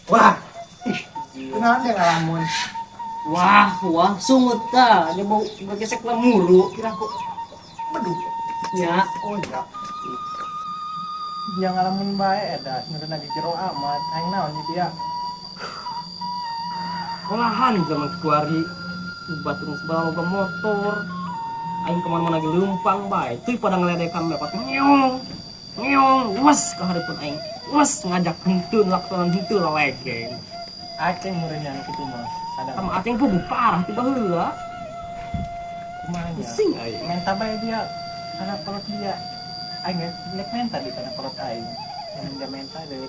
Wah. Ih, kunaon dia ngalamun? Wah, wah, sungut ta. Dia bau gesek lah mulu. Kira aku beduk. Ya. Oh iya. Dia ngalamun bae eta, sebenarnya lagi jero amat. Aing naon ieu dia? Olahan zaman kuari batur sebelah loba motor. Aing kemana-mana lagi leumpang bae. Tuy pada ngeledekan dapat ngeong. Ngeong, was ke hareupeun aing. Was ngajak henteu laksanan henteu lalekeng. Aceng meureun anu kitu mah. Sadar. Sama aceng puguh parah tiba heula. Kumaha nya? Pusing aing. Menta bae dia kana kolot dia. Aing geus menta di kana kolot aing. Yang dia menta deui.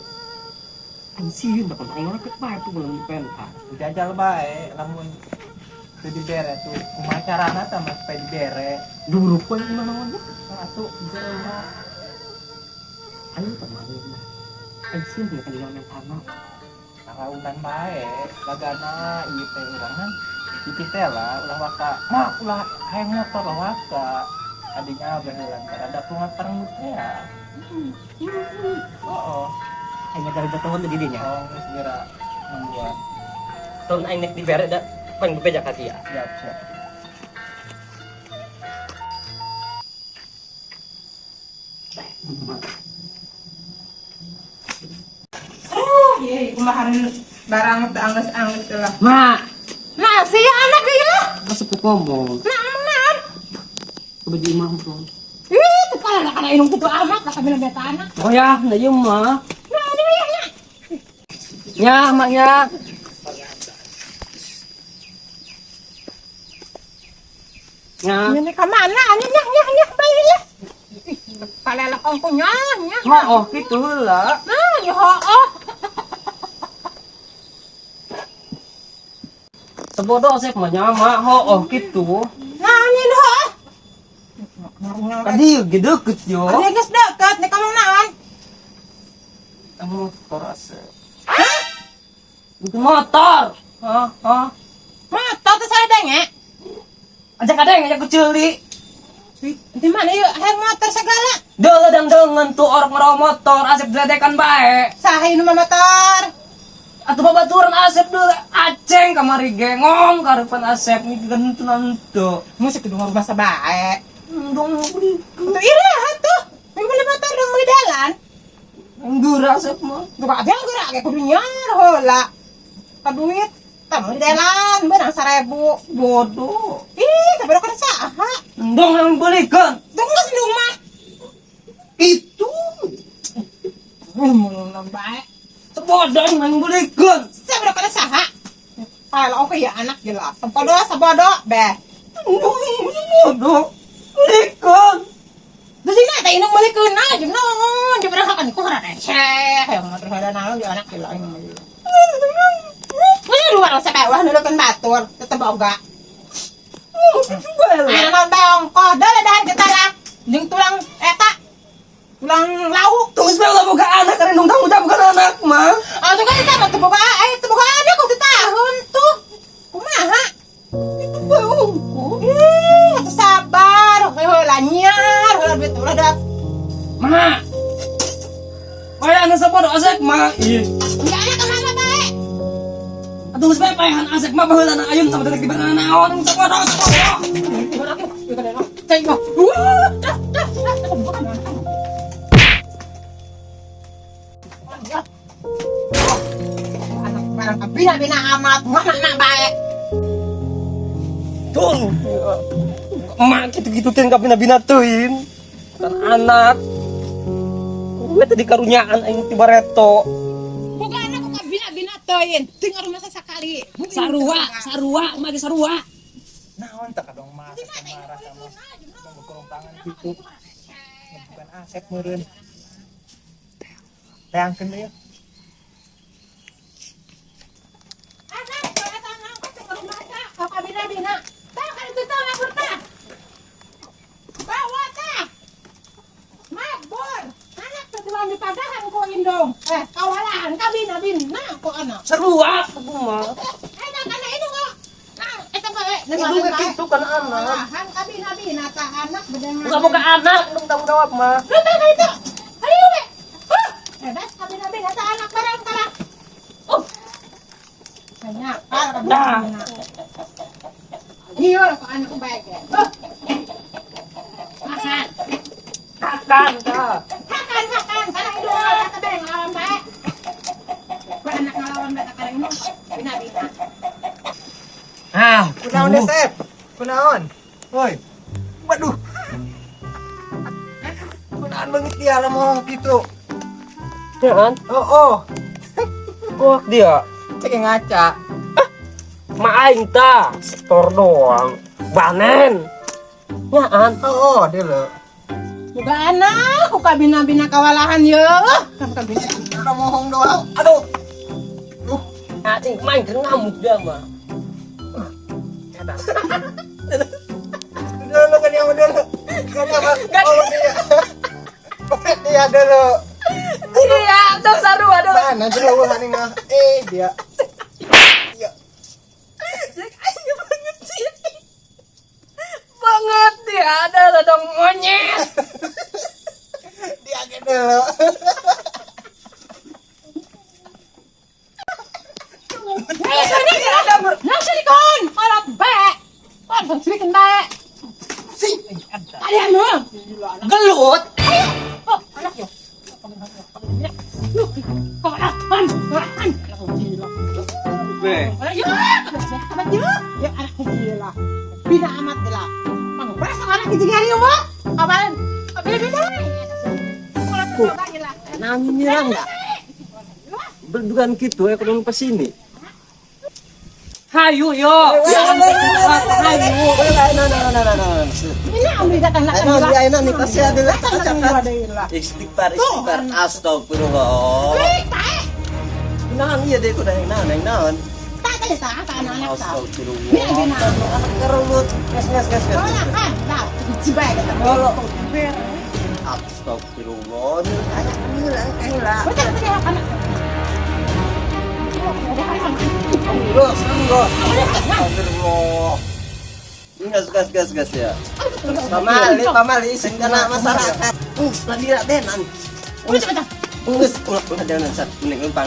Aing sieun da aing lepet bae tuh belum dipenta. Jajal bae lamun teu dibere tuh kumaha carana tah mah supaya dibere. Duruk we kumaha naon nya? Atuh jelema. Aing teh mah. Aing sieun teh kana mentana. Karaunan bae lagana ieu teh urang kan titih teh lah ulah waka mah ulah hayang motor lah waka adinya baheula rada kumaha parenggut teh ya. Oh, oh. Aing ada jatuhan di dinya. Oh, geus geura membuat. Tahun aing nek dibere da paling bebeja ka dia. Siap, siap. Iya, kumaha barang teu anggeus-anggeus lah. Mak. Nah, si anak ieu. Masuk ke ngomong. Nah, nah. Baju imah tuh. Ih, teu kalah kana indung kitu amat lah kabeh beta anak. Oh ya, da ieu mah. Nah, ini mah nya. Nya, mak nya. Nya. Ini ka mana? Nya nya nya nya bae ya. Palelok ongko nya nya. Oh, kitu heula. Nah, nya hooh. Sebodoh sih mah nya mah hooh kitu. Nah, ini hooh. Tadi ge deukeut yo. Adi geus deukeut, nek kamu naon? Motor asa. Hah? Motor. Hah, hah. Motor teh saya denge. Ajak adeng, ajak kuceli. Di mana yuk hayang motor segala? Deuleu dang deungeun tuh orang ngerawa motor, asep geledekan bae. Saha nu motor? Atuh babaturan asep deuleu aceng kamari gengong kareupan asep ngikeun henteu nantu. Musik kudu ngurus masa bae. Ndong beli. Tuh iraha tuh. Yang beli motor dong beli dalan. Nggeura asep mah. Tuh kabeh nggeura ge kudu nyar heula. Ka duit tah beli dalan beunang 1000. Bodoh. Ih, sabar kana saha? Ndong yang belikan. Tuh geus ndung mah. Itu. Mun bae. Sebodoh yang belikan. Sabar kana saha? Kalau oke ya anak jelas. Sabodo sabodo beh. Ndong bodoh. Belikan. Terus ini teh indung belikeun ah jeung naon? Jeung berangkat ku rese. Hayang motor ada naon di anak jelas indung beli. Wih, luar sampai wah nulukeun batur, tetep boga. Ayo naon bae ongkoh, dahan kita lah. Jeung tulang eta. Tulang lauk. Terus bae ulah boga anak karena indung tanggung jawab bukan anak mah. Ah, tuh kan eta mah teu boga, teu boga anak kok teu tahun tuh. Kumaha? Itu bae ongkoh. Ih, atuh sabar, heula nyar, heula duit ulah da. Ma. Bae anu sabodo asek mah. Ih. Enggak anak kemana bae? Atuh geus bae paehan asek mah baheula na ayun sama detik di mana naon sabodo sabodo. Cai mah. Wah, dah dah dah. Anak barang bina-bina amat, mana bae. Tuh. Emak gitu-gitu teh enggak bina-bina teuing. Bukan anak. Gue tadi karunyaan aing ti bareto. Boga anak kok bina-bina teuing. Teu ngarumah sakali. Sarua, sarua, emak ge sarua. Naon tah kadong mah marah sama dong kurung tangan gitu. Bukan asep meureun. Teangkeun deui. Anak, eta nangkot teu ngarumah ka bina-bina. Tah kan itu tah mabur tah. Bawa tah. Mabur. Anak teh tulang dipadahan ku indung. Kawalahan ka bina-bina ku anak. Sarua mah. Eta kana indung kok. Nah, eta bae. Indung ge kitu kan anak. Kawalahan ka bina-bina tah anak bedengan. Bukan boga anak dong tanggung jawab mah. Lu tah ka itu. Ayo we. Huh. Bebas ka bina-bina tah anak barang tah. Oh. Banyak nah. Iya, kok anak baik ya. Makan. Makan dah. Makan, makan. Karena itu anak baik ngelawan baik. Anak ngelawan baik sekarang ini. Bina bina. Ah, kunaon deh, Sep? Kunaon? Woi. Waduh. Kunaon banget dia ngomong gitu. Ya kan? Oh, oh. Wah, dia. Cek yang ngaca. Ma aing ta, setor doang. Banen. Nyaan. Oh, oh, dia lo. Buka anak, ku kabina-bina kawalahan ye. Kan kabina. Udah mohong doang. Aduh. Cing, main ke ngamuk dia mah. Dulu kan yang dulu. Kan yang oh dia. Dia dulu. Iya, tuh saru aduh. Mana dulu mana mah. Eh, dia. Iya. Aing banget sih. Banget dia ada dong monyet. Dia ke dulu. Nah, silikon, kolot bae. Kon silikon bae. Sing. Kalian mah. Gelut. Ayo. Oh, anak yo. Lu, kok an, an. Be. Ayo, amat yo. Ya anak gila. Bina amat gila. Pangpres anak hiji hari mah. Kabaran. Bina bina. Nanya enggak? Berdugaan gitu ya kalau ke sini. Hayu yo. Hayu. Ini ambil datang nak. Ayo nih pasti ada lah. Istighfar, istighfar, astagfirullah. Naon iya deh kuda naon naon. Tak tak tak tak anak tak. Astagfirullah. Ini lagi anak kerelut. Gas gas gas gas. Kan, tak. Cibai kata. Astagfirullah. Anak ini lah. Betul betul anak. Enggak, enggak. Astagfirullah. Gas gas gas gas ya. Pamali, pamali sing kana masyarakat. Lagi radenan. Geus ulah ulah jalan sat mending lempang.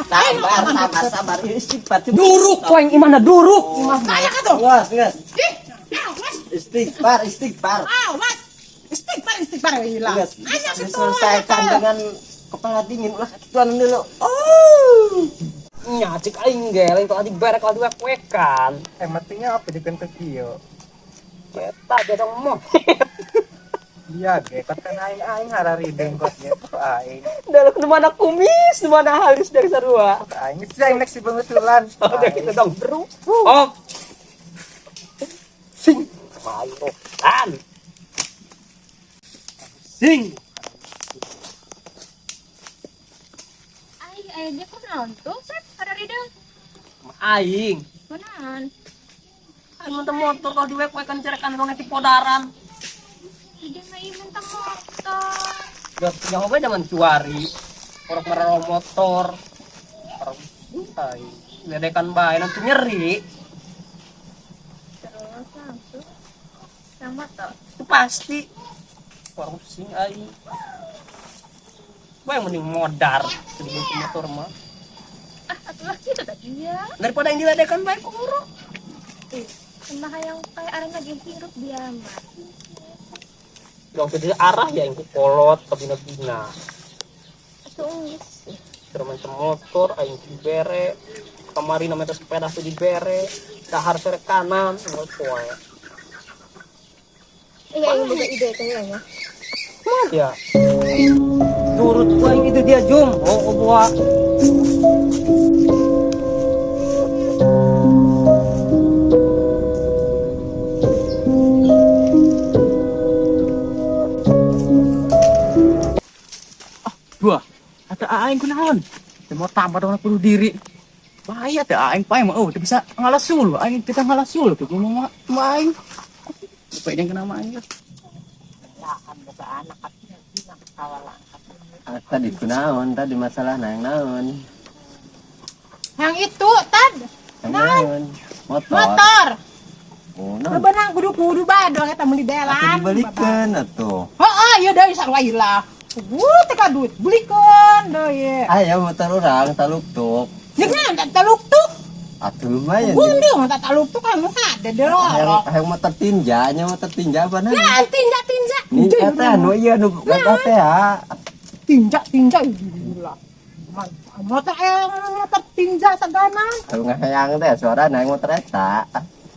Sabar, sabar, sabar. Istighfar. Duruk poing imana duruk. Kayak atuh. Gas, gas. Ih, awas. Istighfar, istighfar. Awas. Istighfar, istighfar gila. Gas. Diselesaikan dengan kepala dingin ulah kituan dulu. Oh. Nya cik aing ge lain tadi berek kalau diwek-wekan. Matinya apa di Kentucky yo? Eta jadong monyet. Dia ge katan aing aing harari dengkotnya tuh aing. Dalam mana kumis, mana halus dari sarua. Aing sih aing nek si bengetulan. Oh, dari kita dong bro. Oh. Sing. Malu. An. Sing. Ai, aing kok naon tuh, Sep? Harari deung. Aing. Kunaon? Aing mun motor kalau diwek-wekan cerekan rong ti podaran. Ide mah ieu mentang motor. Gak jauh bae zaman cuari. Orok meraro motor. Orok aing. Ledekan bae nanti nyeri. Terus langsung yang motor. Itu pasti. Korupsi aing. Bae mending modar sebelum motor mah. Ah, atulah kitu tadi ya. Daripada yang diledekan bae ku urang. Kumaha yang kayak arang lagi hirup dia mah. Dong jadi arah ya yang ku kolot ke bina-bina. Atuh geus. Terus motor aing dibere. Kamari namanya sepeda tuh dibere. Dahar sere kanan nggak poe. Iya, aing boga ide teh ya. Ya. Turut gua yang itu dia jum. Oh, gua. Dua, ada aing kunaon? Teu mau tambah dong bunuh diri. Bahaya teh aing pae mah oh teu bisa ngalasul, aing kita ngalasul tuh ngomong mah aing. Supaya yang kena mah aing. Tadi kunaon, tadi masalah nang naon. Yang itu tad Naon? Motor. motor. Oh, naon? Bebenang kudu-kudu bae dong eta meuli Atuh belan. dibalikeun atuh. Heeh, ieu deui sarua ilah. Teka duit, belikeun deui. Aya motor urang taluktuk. Jangan tak taluktuk. Atuh lumayan. Gundung tak taluktuk kan muka ada Hayang dorong. Hayang motor tinja nya, motor tinja apa nah? Nah, tinja tinja. Ninja teh anu ieu nu gagah teh ha. Tinja tinja gila. Motor motor tinja sagana. Kalau ngahayang teh suara naik motor eta.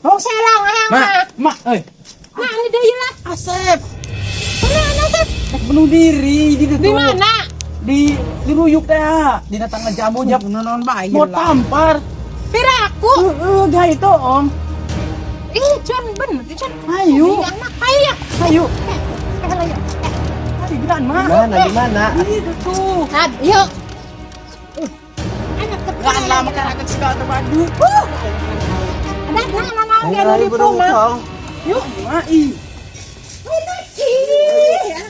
Oh, salah ngahayang Mak, mah. mak, euy. Nah, ini deui lah. Asep, Mana Asep? rek bunuh diri di Di ditu. mana? Di ruyuk teh, di datang jamu jap. Non bae. Mau tampar. Piraku. Heeh, gak itu, Om. Ih, cuan bener, cuan. Ayo. Ih, anak ayo ya. Ayo. Eh, ayo. Ayo, gilaan, Mak. Gimana gimana? Itu tuh. Nah, yuk. Anak kecil. Lah lama karakan segala terpadu. Ada nah nah nah Ayo dia lari di burung rumah. tong. Yuk. Mak, ih. Ih, eh,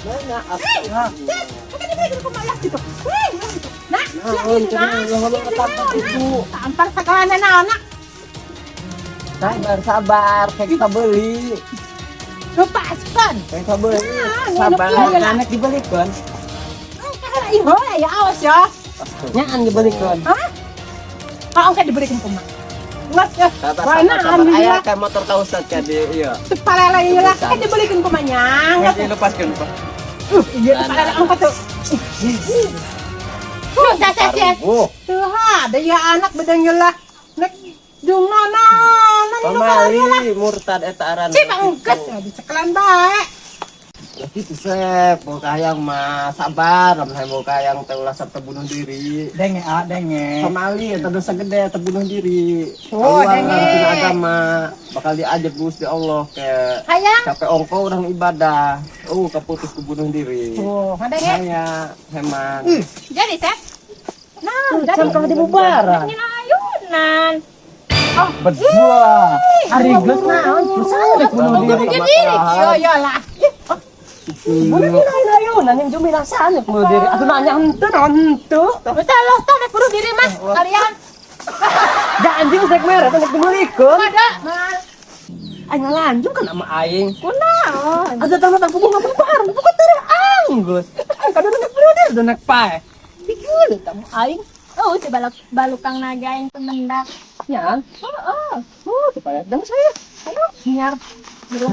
Mana? eh, bukan diberi ke rumah lah gitu. Eh, gitu. Nah, Nah, lah gitu, nah. itu. Tampar segala nah anak. Sabar sabar, kayak kita beli. Lepaskan. Kayak kita beli. Nah, Sabar. nah, Anak dibalikan. Eh, iho ya awas ya. Nyaan dibalikan. Hah? Oh, enggak diberikan kumaha. Nggak, ya. Sabar Wah, sabar nah, sabar. Aya alhamdulillah. kayak motor ka Ustad ka di iya. Palala iya lah, kan dibelikan kumanya. Nggak lepaskan, Pak. Iya, palala angkat tuh. Tuh, saya saya. Oh, Tuh, ada ya anak bedeng lah. Nek dung nana, nana nu pamali murtad eta aran. Cip angkes, dicekelan bae. Gitu Sep, mau kayang mah sabar, lamun hayang mau kayang teh ulah sampai bunuh diri. Denge, ah, denge. Pamali eta dosa gede eta bunuh diri. Oh, Keluar denge. tina agama, bakal diajak Gusti Allah ke Hayang. capek ongko urang ibadah. Oh, keputus ku bunuh diri. Tuh, ada ya. Saya heman. Jadi, Sep. Nah, Can kau dibubaran. Ini ayunan. Berdua. Ari geus naon? Susah rek bunuh diri. Bunuh diri, iya iya lah. Bunuh diri ayunan yang jumi rasanya bunuh diri. Atuh nanya henteu naon henteu. Betul loh, tuh nek bunuh diri mah kalian. Da anjing rek mere teh rek dibelikeun. Ada, mal. Aing ngalanjung kan sama aing. Kunaon? Ada tanah tak pukul ngabubar, bukan tere anggus. Aing kadang nek bunuh diri nek pae. Pikir tamu aing. Oh, si baluk balukang naga yang temendak. Ya. Oh, oh. Oh, supaya dang saya. Ayo, nyiar. Bro.